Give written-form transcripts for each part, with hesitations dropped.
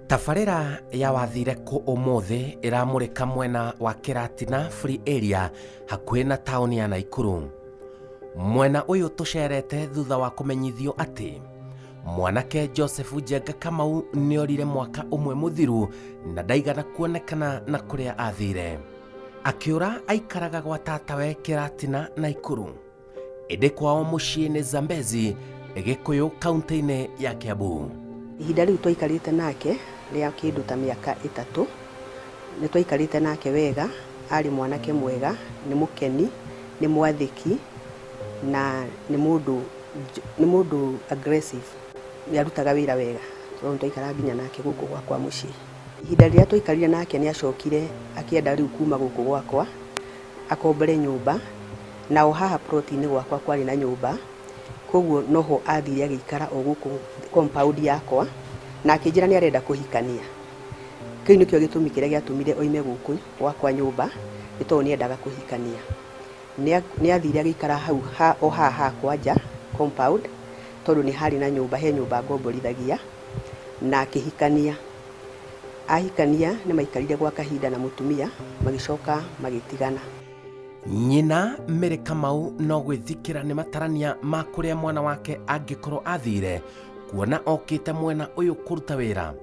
Tabarĩra ya wathire kũ ũmũthĩ ĩramũrĩka mwena wa Kĩratina Free Area hakuhĩ na taũni ya Naikuru. Mwena ũyũ tũcerete thutha wa kũmenyithio atĩ mwanake Joseph Njenga Kamau nĩorire mwaka ũmwe mũthiru na ndaigana kuonekana na kũrĩa athire. Akĩũra aikaraga gwa tatawe Kĩratina Naikuru. Ĩndĩ kwao mũciĩ nĩ Zambezi, Gĩkũyũ kaunti-inĩ ya Kiambu. Ihinda rĩu twaikarĩte nake rĩa kĩndũ ta mĩaka 3, nĩ twaikarĩte nake wega, arĩ mwanake mwega, nĩ mũkeni, nĩ mwathĩki na nĩ mũndũ aggressive. Nĩ arutaga wĩra wega tondũ nĩ twaikaraga nginya nake gũkũ gwakwa mũciĩ. Ihinda rĩrĩa twaikarire nake nĩ acokire akĩenda rĩu kuma gũkũ gwakwa akombore nyũmba, na o haha plot-inĩ gwakwa kwarĩ na nyũmba, koguo noho athire agĩikara o gũkũ compound yakwa, na akĩnjĩra nĩ arenda kũhikania. Kĩu nĩkĩo gĩtũmi kĩrĩa gĩatũmire oime gũkũ gwakwa nyũmba, nĩ tondũ nĩ endaga kũhikania. Nĩ athire agĩikara hau o haha hakwa nja compound, tondũ nĩ harĩ na nyũmba, he nyũmba ngomborithagia, na akĩhikania. Ahikania nĩ maikarire gwa kahinda na mũtumia, magĩcoka magĩtigana. Nyina Mary Kamau no gwĩthikĩra nĩ matarania ma kũrĩa mwana wake angĩkorwo athire, kuona okĩte mwena ũyũ kũruta wĩra.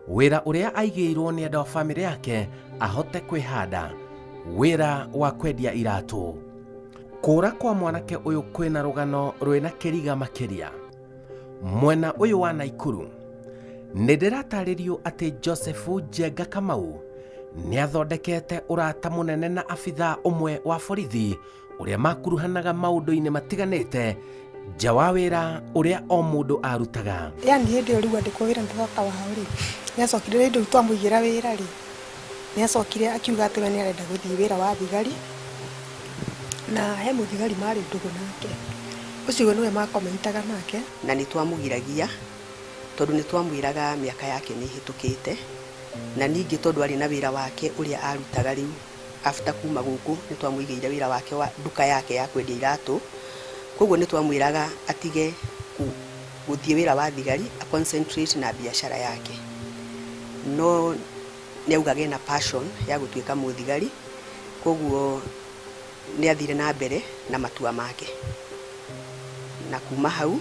Wĩra ũrĩa aigĩirwo nĩ andũ a bamĩrĩ yake ahote kwĩhanda, wĩra wa kwendia iratũ. Kũra kwa mwanake ũyũ kwĩna rũgano rwĩna kĩriga makĩria. Mwena ũyũ wa Naikuru nĩ ndĩratarĩrio atĩ Joseph Njenga Kamau nĩ athondekete ũrata mũnene na abithaa ũmwe wa borithi ũrĩa makuruhanaga maũndũ-inĩ matiganĩte nja wa wĩra ũrĩa o mũndũ arutaga. Yani hĩndĩ ĩyo rĩu andĩkwo wĩra nĩ tata wao rĩ, nĩ acokire hĩndĩ ĩyo twamũigĩra wĩra rĩ, nĩ acokire akiuga atĩ we nĩ arenda gũthiĩ wĩra wa thigari, na he mũthigari marĩ ndũgũ nake, ũcio nĩwe makomentaga nake. Na nĩ twamũgiragia tondũ nĩ twamwĩraga mĩaka yake nĩ ĩhĩtũkĩte, na ningĩ tondũ arĩ na wĩra wake ũrĩa arutaga rĩu after kuma gũkũ, nĩ twamũigĩire wĩra wake wa nduka yake ya kwendia iratũ, koguo nĩ twamwĩraga atige gũthiĩ wĩra wa thigari, a concentrate na biacara yake. No nĩ augaga ena passion ya gũtuĩka mũthigari, koguo nĩ athire na mbere na matua make. Na kuma hau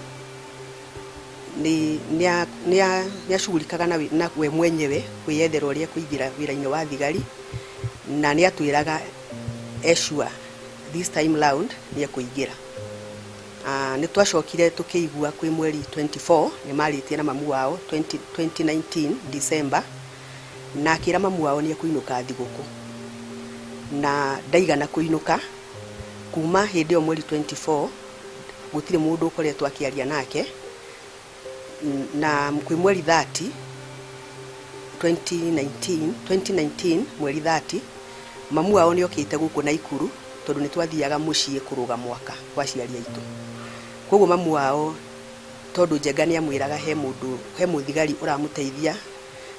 nĩ acugurikaga na we mwenyewe kwĩyethera ũrĩa ekũingĩra wĩra-inĩ wa thigari, na nĩ atwĩraga e sure this time round nĩ ekũingĩra. Nĩ twacokire tũkĩigua kwĩ mweri 24 nĩ marĩtie na mamu wao 20, 2019 December, na akĩra mamu wao nĩ ekũinũka thigũkũ, na ndaigana kũinũka. Kuma hĩndĩ ĩyo mweri 24 gũtirĩ mũndũ ũkoretwo akĩaria nake, na kwĩ mweri 30 2019, 2019 mweri 30 mamu wao nĩ okĩte gũkũ Naikuru, tondũ nĩ twathiaga mũciĩ kũrũga mwaka kwa aciari aitũ. Koguo mamu wao, tondũ Njenga nĩ amwĩraga he mũndũ, he mũthigari ũramũteithia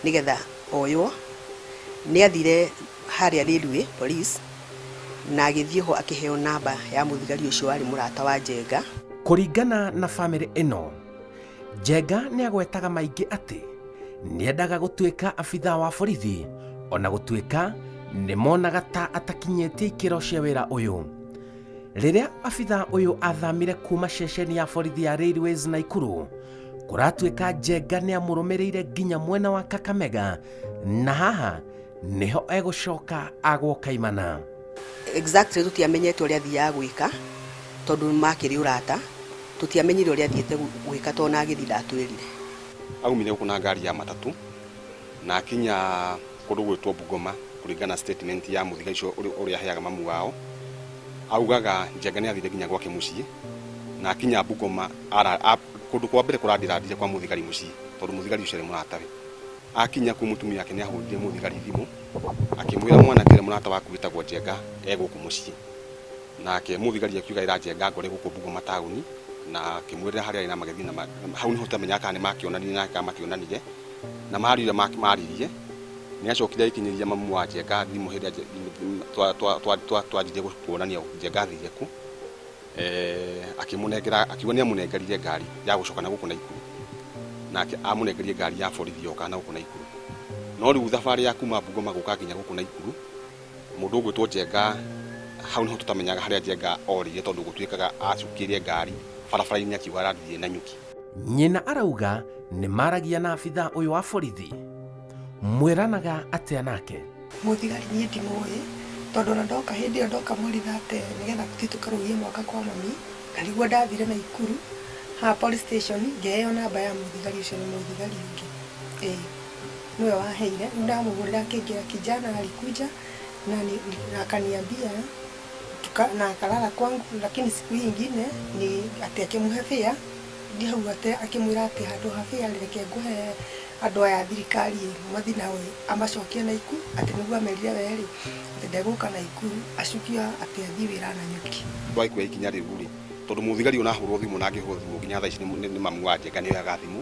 nĩgetha oywo, nĩ athire harĩa Railway Police na agĩthiĩ ho akĩheo namba ya mũthigari ũcio warĩ mũrata wa Njenga. Kũringana na bamĩrĩ ĩno, Njenga nĩ agwetaga maingĩ atĩ nĩendaga gũtuĩka abithaa wa borithi, ona gũtuĩka nĩ monaga ta atakinyĩtie ikĩro cia wĩra ũyũ. Rĩrĩa abithaa ũyũ athamire kuma ceceni ya borithi ya Railways Naikuru, kũratuĩka Njenga nĩ amũrũmĩrĩire nginya mwena wa Kakamega, na haha nĩho egũcoka agwo kaimana. Exactly tũtiamenyete ũrĩa athiaga gwĩka, tondũ makĩrĩ ũrata, tũtiamenyire ũrĩa athiĩte gwĩka, tondũ na agĩthiĩ ndatwĩrire. Aumire gũkũ na ngari ya matatũ na akinya kũndũ gwĩtwo Bungoma, kũringana na statement ya mũthigari ũcio ũrĩa aheaga mamu wao. Augaga Njenga nĩ athire nginya gwake mũciĩ, na akinya Bungoma kũndũ kwa mbere kũrandirandire kwa mũthigari mũciĩ, tondũ mũthigari ũcio arĩ mũratawe. Akinya kũu, mũtumia wake nĩ ahũrire mũthigari thimũ akĩmwĩra, "Mwanake ũrĩa mũrata waku wĩtagwo Njenga e gũkũ mũciĩ." Nake mũthigari akiuga ĩra Njenga ngore gũkũ Bungoma taũni, na akĩmwĩrĩra harĩa arĩ na magĩthiĩ na hau nĩho tũtamenyaga kana nĩ makĩonanire nake kana mationanire. Na marire maririe, nĩ acokire agĩkinyĩria mamu wa Njenga thimũ hĩndĩ ĩrĩa twanjirie kuonania Njenga athire kũ. Akĩmũnengera, akiuga nĩ amũnengerire ngari ya gũcoka na gũkũ Naikuru, nake amũnengerire ngari ya borithi yoka na gũkũ Naikuru. No rĩu thabarĩ ya kuma Bungoma gũka nginya gũkũ Naikuru, mũndũ ũgwĩtwo Njenga, hau nĩho tũtamenyaga harĩa Njenga orĩire, tondũ gũtuĩkaga acukĩire ngari barabara-inĩ akiuga arathiĩ Nanyuki. Nyina arauga nĩ maragia na abithaa ũyũ wa borithi. Mwĩranaga atĩa nake? Mũthigari niĩ ndimũĩ, tondũ ona ndoka hĩndĩ ĩyo ndoka mweri 30 nĩgetha tũthiĩ tũkarũgie mwaka kwa mami, na nĩguo ndathire Naikuru haha police station, ngĩheo namba ya mũthigari ũcio. Nĩ mũthigari ũngĩ, ĩĩ, nĩwe waheire. Rĩu ndamũhũrĩra, akĩnjĩra kijana alikuja na akaniambia na akalala kwangu, lakini siku hii ingine ni ati akĩmũhe fare ndi hau, atĩ akĩmwĩra atĩ handũ ha fare reke ngũhe andũ aya a thirikari mathiĩ nawe amacokie Naikuru, atĩ nĩguo amerire we rĩ atĩ ndegũka Naikuru, acukio atĩ athiĩ wĩra Nanyuki. Twagĩkuoya ikinya rĩu rĩ, tondũ mũthigari ũyũ nahũrwo thimũ na angĩhũrwo thimũ nginya thaa ici nĩ mamu wa Njenga nĩoyaga thimũ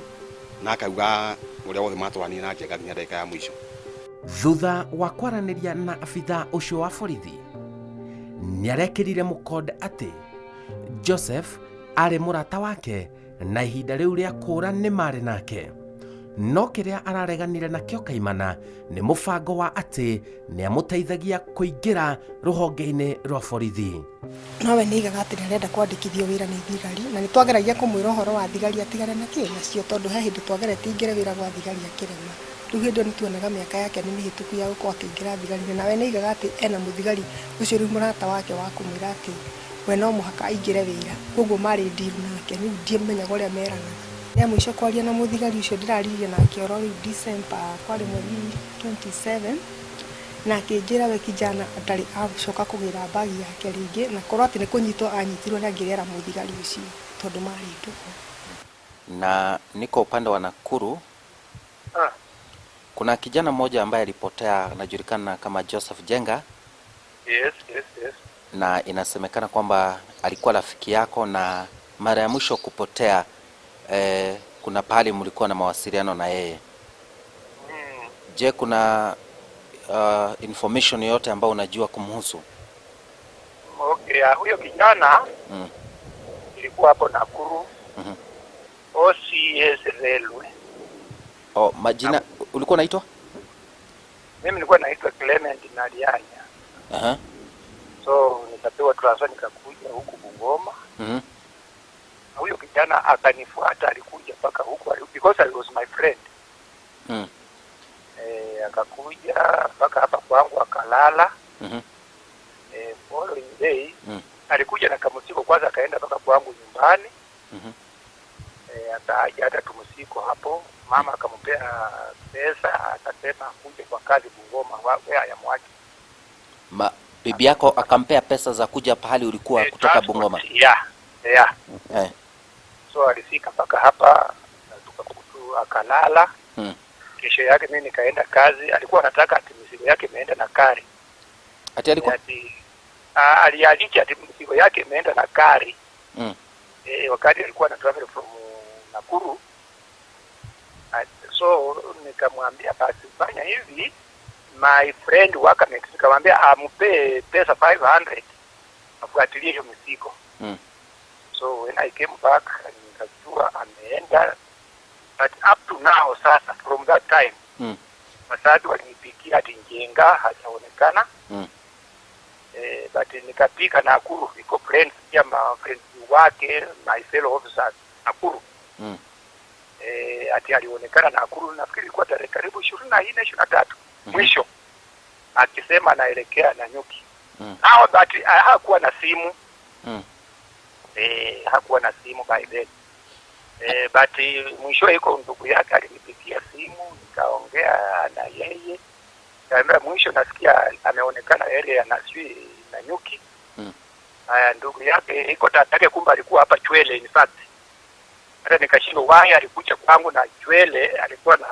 na akauga ũrĩa wothe matwaranire na Njenga nginya ndagĩka ya mũico. Thutha wa kwaranĩria na abithaa ũcio wa borithi, nĩarekĩrire mũkonde atĩ Joseph arĩ mũrata wake na ihinda rĩu rĩa kũũra nĩ marĩ nake, no kĩrĩa arareganire nakĩo kaimana nĩ mũbango wa atĩ nĩ amũteithagia kũingĩra rũhonge-inĩ rwa borithi. Nowe nĩ aigaga atĩ nĩ arenda kwandĩkithio wĩra nĩ thigari, na nĩ twageragia kũmwĩra ũhoro wa thigari atigane na kĩ nacio, tondũ he hĩndĩ twageretie aingĩre wĩra gwa thigari akĩrema. Rĩu hĩndĩ ĩyo nĩ tuonaga mĩaka yake nĩ mĩhĩtũku ya gũkorwo akĩingĩra thigari, nawe nĩ aigaga atĩ ena mũthigari ũcio rĩu mũrata wake wa kũmwĩra atĩ we no mũhaka aingĩre wĩra, koguo marĩ deal nake. Rĩu ndiamenyaga ũrĩa meranaga. Rĩa mũico kwaria na mũthigari ũcio ndĩraririe nake oro rĩu December, kwarĩ mweri 27, na akĩnjĩra we kijana atarĩ acoka kũgĩra mbagi yake rĩngĩ, na korwo atĩ nĩ kũnyitwo anyitirwo nĩ angĩrera mũthigari ũcio tondũ marĩ ndũgũ. Na niko upande wa Nakuru. Kuna kijana mmoja ambaye alipotea, anajulikana kama Joseph Jenga. Yes. Na inasemekana kwamba alikuwa rafiki yako na mara ya mwisho kupotea, kuna pahali mlikuwa na mawasiliano na yeye. Je, kuna information yoyote ambayo unajua kumhusu? Okay, huyo kijana ilikuwa hapo Nakuru OCS Railway. Oh, majina ulikuwa unaitwa? Mimi nilikuwa naitwa Clement Nalianya. So nikapewa transfer nikakuja huku Bungoma. Na huyo kijana akanifuata, alikuja mpaka huku because I was my friend. Akakuja mpaka hapa kwangu akalala. Following day alikuja na kamsiko kwanza, akaenda mpaka kwangu nyumbani. Akaja hata tumsiko hapo, mama akampea pesa, akasema akuje kwa kazi Bungoma where I am working. Bibi yako akampea pesa za kuja pahali ulikuwa kutoka transport. Bungoma? Yeah. So alifika mpaka hapa akalala. Kesho yake mimi nikaenda kazi, alikuwa anataka ati mizigo yake imeenda na kari. Ati alikuwa? Ati alialiki ati mizigo yake imeenda na kari. Wakati alikuwa na travel from Nakuru. So nikamwambia basi fanya hivi, my friend Wakamex, nikamwambia ampe pesa 500 afuatilie hiyo mizigo. So when I came back nikajua ameenda, but up to now sasa from that time wazazi walinipigia ati Njenga hajaonekana. But nikapika Nakuru, iko friends pia, ma friends wake, my fellow officers Nakuru. Ati alionekana Nakuru, nafikiri ilikuwa tarehe karibu 24, 23 mwisho, akisema anaelekea Nanyuki. Hao but hakuwa na simu. Hakuwa na simu by then. But mwisho iko ndugu yake alinipigia simu, nikaongea na yeye. Kaambia mwisho nasikia ameonekana area ya Naswi Nanyuki. Haya, ndugu yake iko tata yake, kumbe alikuwa hapa Chwele in fact. Hata nikashindwa why alikuja kwangu na Chwele, alikuwa na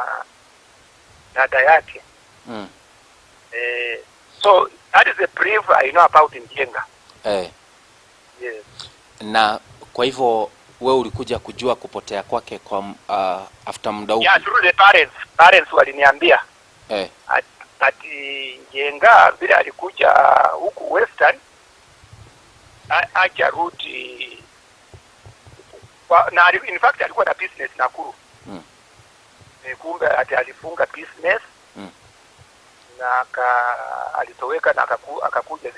dada yake. So that is the brief I know about Njenga. Yes. Na kwa hivyo wewe ulikuja kujua kupotea kwake kwa after muda upi? Yeah, through the parents. Parents waliniambia. Ati Njenga vile alikuja huku Western ajarudi na in fact alikuwa na business Nakuru. Kumbe ati alifunga business. Na alitoweka na akakuja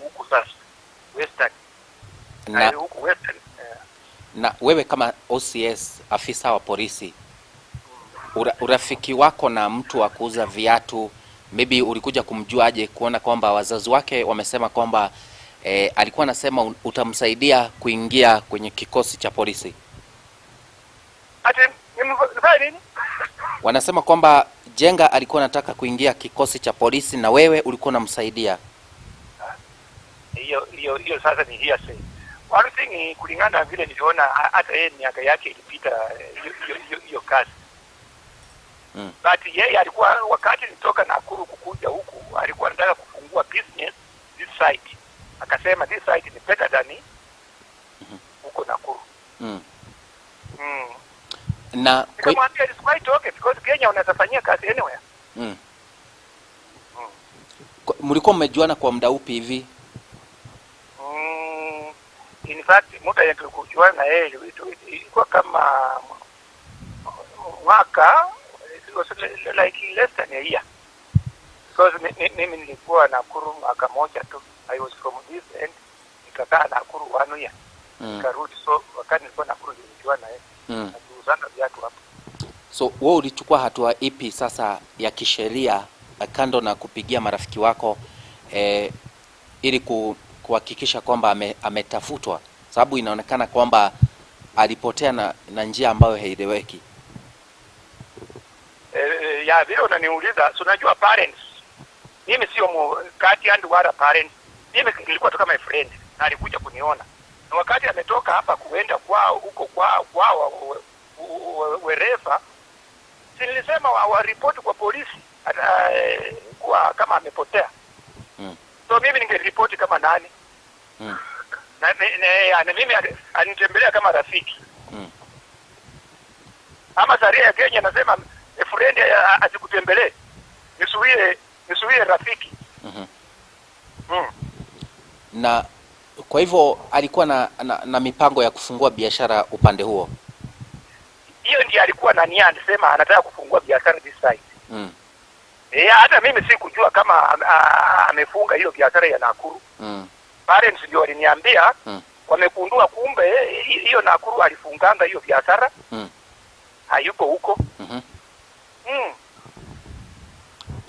huku sasa Western. Na huku Western. Na wewe kama OCS, afisa wa polisi, urafiki wako na mtu wa kuuza viatu maybe ulikuja kumjuaje, kuona kwamba wazazi wake wamesema kwamba alikuwa anasema utamsaidia kuingia kwenye kikosi cha polisi? Ati nifanye nini? Wanasema kwamba Njenga alikuwa anataka kuingia kikosi cha polisi na wewe ulikuwa unamsaidia. Hiyo hiyo hiyo sasa ni hearsay. One thing, kulingana na vile niliona, hata yeye miaka yake ilipita hiyo kazi. But yeye alikuwa, wakati nilitoka Nakuru kukuja huku, alikuwa anataka kufungua business this side. Akasema this side ni better than huko Nakuru. Na nikamwambia it's quite okay because Kenya unaweza fanyia kazi anywhere. Mlikuwa mmejuana kwa muda upi hivi? In fact, muda yetu kujuana na yeye ilikuwa kama mwaka, it was like less than a year. Because mimi nilikuwa Nakuru mwaka moja tu. I was from this end, nikakaa Nakuru 1 year. Nikarudi, so wakati nilikuwa Nakuru nilijuana na yeye. Nakiuzana viatu hapo. So wewe ulichukua hatua ipi sasa ya kisheria kando na kupigia marafiki wako ili kuhakikisha kwamba ametafutwa? Sababu inaonekana kwamba alipotea na njia ambayo haieleweki. Ya vile unaniuliza, so unajua parents. Mimi sio guardian wala parents. Mimi nilikuwa tu kama friend na alikuja kuniona. Na wakati ametoka hapa kuenda kwao huko kwao wherever, si nilisema wa report kwa polisi ata, kwa kama amepotea. So mimi ningeripoti kama nani? Na mimi anitembelea kama rafiki. Ama sheria ya Kenya nasema friend asikutembelee. Nisuie rafiki. Na kwa hivyo alikuwa na mipango ya kufungua biashara upande huo. Hiyo ndiyo alikuwa na nia, alisema anataka kufungua biashara this side. Hata mimi sikujua kama amefunga hiyo biashara ya Nakuru. Parents ndio waliniambia wamegundua kumbe hiyo Nakuru alifunganga hiyo biashara. Hayuko huko.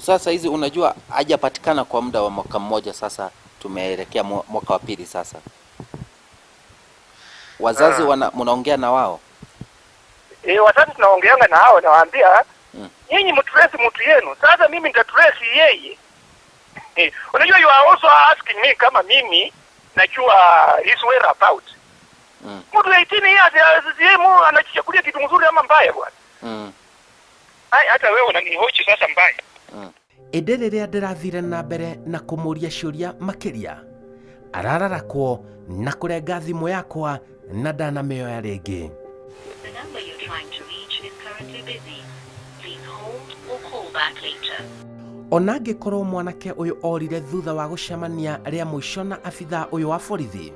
Sasa hizi unajua hajapatikana kwa muda wa mwaka mmoja sasa, tumeelekea mwaka wa pili sasa. Wazazi mnaongea na wao? Wazazi tunaongeanga na hao, nawaambia nyinyi mtrace mtu yenu. Sasa mimi nitatrace yeye. Unajua you are also asking me kama mimi najua his whereabout. Mtu 18 years yeye anajichagulia kitu mzuri ama mbaya bwana. Ai, hata wewe unanihoji sasa mbaya. Ĩndĩ rĩrĩa ndĩrathire na mbere na kũmũria ciũria makĩria, arararakwo na kũrenga thimũ yakwa na ndanamĩoya rĩngĩ. The number you're trying to reach is currently busy. Please hold or call back later. Ona angĩkorwo mwanake ũyũ orire thutha wa gũcemania rĩa mũico na abithaa ũyũ wa borithi,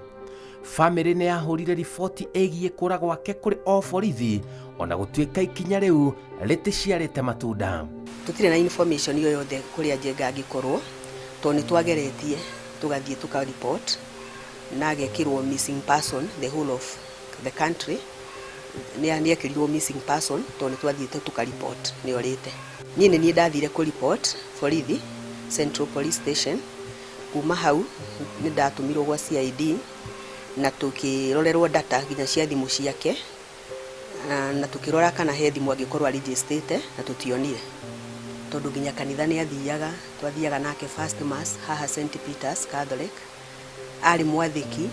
bamĩrĩ nĩ yahũrire riboti ĩgiĩ kũra gwake kũrĩ o borithi, ona gũtuĩka ikinya rĩu rĩticiarĩte matunda. Tũtirĩ na information yo yothe kũrĩa Njenga angĩkorwo, tondũ nĩ twageretie tũgathiĩ tũka report na agekĩrwo missing person the whole of the country. Nĩ ekĩrirwo missing person tondũ nĩ twathiĩte tũka report nĩ orĩte. Niĩ nĩ niĩ ndathire kũ report borithi Central Police Station. Kuma hau nĩ ndatũmirwo gwa CID na tũkĩrorerwo data nginya cia thimũ ciake na tũkĩrora kana he thimũ angĩkorwo arigistĩte na tũtionire, tondũ nginya kanitha nĩ athiaga, twathiaga nake first mass haha St Peters Catholic. Arĩ mwathĩki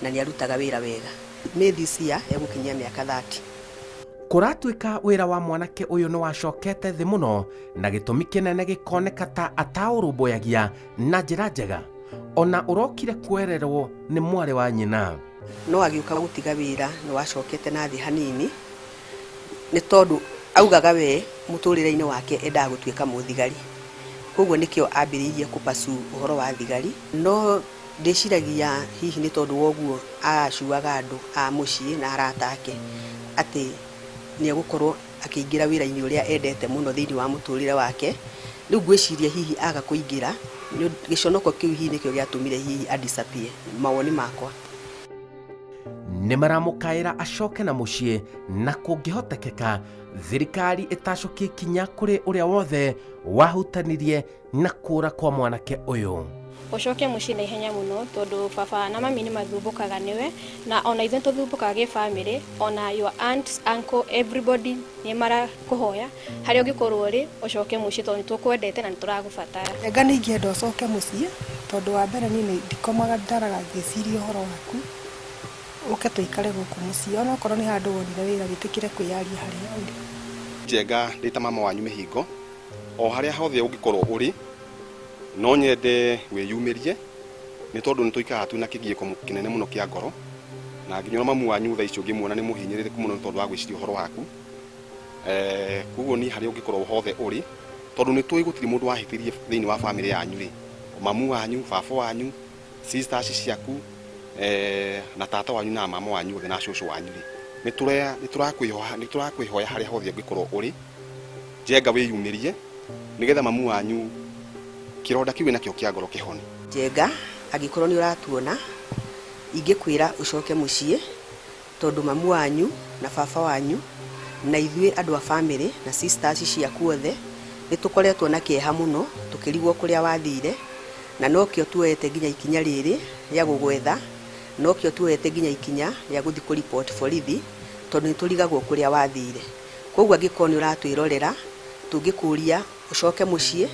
na nĩ arutaga wĩra wega. May this year egũkinyia mĩaka 30. Kũratuĩka wĩra wa mwanake ũyũ nĩ wacokete thĩ mũno na gĩtũmi kĩnene gĩkoneka ta ataũrũmbũyagia na njĩra njega, ona ũrokire kwererwo nĩ mwarĩ wa nyina. No agĩũka gũtiga wĩra nĩ wacokete na thĩ hanini, nĩ tondũ augaga we mũtũrĩre-inĩ wake endaga gũtuĩka mũthigari, koguo nĩkĩo ambĩrĩirie kũpasu ũhoro wa thigari. No ndĩciragia hihi nĩ tondũ wa ũguo aracuaga andũ a mũciĩ na arata ake atĩ nĩ egũkorwo akĩingĩra wĩra-inĩ ũrĩa endete mũno thĩinĩ wa mũtũrĩre wake, Rĩu ngwĩciria hihi aga kũingĩra gĩconoko kĩu hihi nĩkĩo gĩatũmire hihi a disappear, mawoni makwa. Nĩ maramũkaĩra acoke na mũciĩ, na kũngĩhotekeka thirikari ĩtacũkie ikinya kũrĩ ũrĩa wothe wahutanirie na kũra kwa mwanake ũyũ. Ũcoke mũciĩ na ihenya mũno, tondũ baba na mami nĩ mathumbũkaga nĩwe, na ona ithuĩ tũthumbũkaga gĩ family, ona your aunts, uncle, everybody nĩ marakũhoya harĩa ũngĩkorwo ũrĩ ũcoke mũciĩ, tondũ nĩ tũkwendete na nĩ tũragũbatara. Njenga nĩ ingĩenda ũcoke mũciĩ, tondũ wa mbere niĩ ndikomaga, ndaraga ngĩciria ũhoro waku. Ũke tũikare gũkũ mũciĩ, onokorwo nĩ handũ wonire wĩra, wĩtĩkĩre kwĩyaria harĩa ũrĩ. Njenga ndĩ ta mama wanyu mĩhingo, o harĩa hothe ũngĩkorwo ũrĩ, no nyende wĩyumĩrie, nĩ tondũ nĩ tũikaraga twĩna kĩgiĩko kĩnene mũno kĩa ngoro, na nginya ona mamu wanyu thaa ici ũngĩmuona nĩ mũhinyĩrĩrĩku mũno nĩ tondũ wa gwĩciria ũhoro waku. Koguo niĩ harĩa ũngĩkorwo hothe ũrĩ, tondũ nĩ tũĩ gũtirĩ mũndũ wahĩtĩrie thĩinĩ wa bamĩrĩ yanyu rĩ, mamu wanyu, baba wanyu, sisters ciaku, na tata wanyu na mama wanyu othe na cũcũ wanyu rĩ, nĩ tũrakwĩhoya harĩa hothe ũngĩkorwo ũrĩ, Njenga wĩyumĩrie nĩgetha mamu wanyu kĩronda kĩu wĩnakĩo kĩa ngoro kĩhone. Njenga angĩkorwo nĩ ũratuona, ingĩkwĩra ũcoke mũciĩ, tondũ mamu wanyu na baba wanyu na ithuĩ andũ a family na sisters ciaku othe nĩ tũkoretwo na kĩeha mũno tũkĩrigwo kũrĩa wathire, na nokĩo tuoete nginya ikinya rĩrĩ rĩa gũgwetha, nokĩo tuoete nginya ikinya rĩa gũthiĩ kũripoti borithi, tondũ nĩ tũrigagwo kũrĩa wathire. Koguo angĩkorwo nĩ ũratwĩrorera, tũngĩkũria ũcoke mũciĩ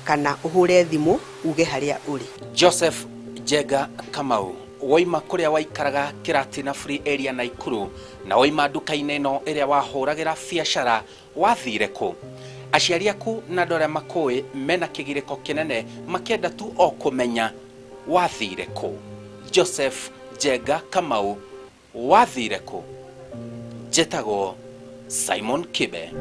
kana ũhũre thimũ uge harĩa ũrĩ. Joseph Njenga Kamau, woima kũrĩa waikaraga Kĩratina Free Area Naikuru, na woima nduka-inĩ ĩno ĩrĩa wahũragĩra biacara, wathire kũ? Aciari aku na andũ arĩa makũĩ mena kĩgirĩko kĩnene makĩenda tu o kũmenya wathire kũ. Joseph Njenga Kamau, wathire kũ? Njĩtagwo Simon Kibe.